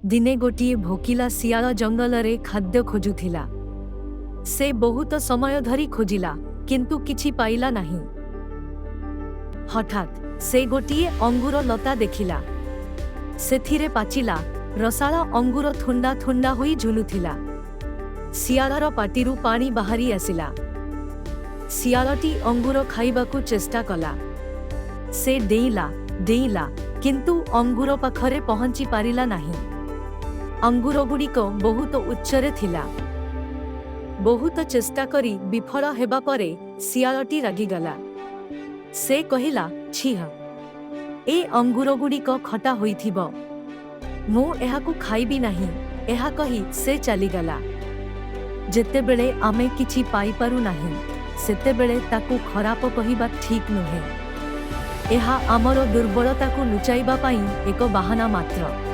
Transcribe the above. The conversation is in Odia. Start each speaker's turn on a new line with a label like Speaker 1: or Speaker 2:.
Speaker 1: ଦିନେ ଗୋଟିଏ ଭୋକିଲା ଶିଆଳ ଜଙ୍ଗଲରେ ଖାଦ୍ୟ ଖୋଜୁଥିଲା। ସେ ବହୁତ ସମୟ ଧରି ଖୋଜିଲା, କିନ୍ତୁ କିଛି ପାଇଲା ନାହିଁ। ହଠାତ୍ ସେ ଗୋଟିଏ ଅଙ୍ଗୁର ଲତା ଦେଖିଲା। ସେଥିରେ ପାଚିଲା ରସାଳ ଅଙ୍ଗୁର ଥୁଣ୍ଡା ଥୁଣ୍ଡା ହୋଇ ଝୁଲୁଥିଲା। ଶିଆଳର ପାଟିରୁ ପାଣି ବାହାରି ଆସିଲା। ଶିଆଳଟି ଅଙ୍ଗୁର ଖାଇବାକୁ ଚେଷ୍ଟା କଲା। ସେ ଡେଇଁଲା, ଡେଇଁଲା, କିନ୍ତୁ ଅଙ୍ଗୁର ପାଖରେ ପହଞ୍ଚି ପାରିଲା ନାହିଁ। ଅଙ୍ଗୁରଗୁଡ଼ିକ ବହୁତ ଉଚ୍ଚରେ ଥିଲା। ବହୁତ ଚେଷ୍ଟା କରି ବିଫଳ ହେବା ପରେ ଶିଆଳଟି ରାଗିଗଲା। ସେ କହିଲା, "ଛିଃ, ଏ ଅଙ୍ଗୁରଗୁଡ଼ିକ ଖଟା ହୋଇଥିବ। ମୁଁ ଏହାକୁ ଖାଇବି ନାହିଁ।" ଏହା କହି ସେ ଚାଲିଗଲା। ଯେତେବେଳେ ଆମେ କିଛି ପାଇପାରୁ ନାହିଁ, ସେତେବେଳେ ତାକୁ ଖରାପ କହିବା ଠିକ୍ ନୁହେଁ। ଏହା ଆମର ଦୁର୍ବଳତାକୁ ଲୁଚାଇବା ପାଇଁ ଏକ ବାହାନା ମାତ୍ର।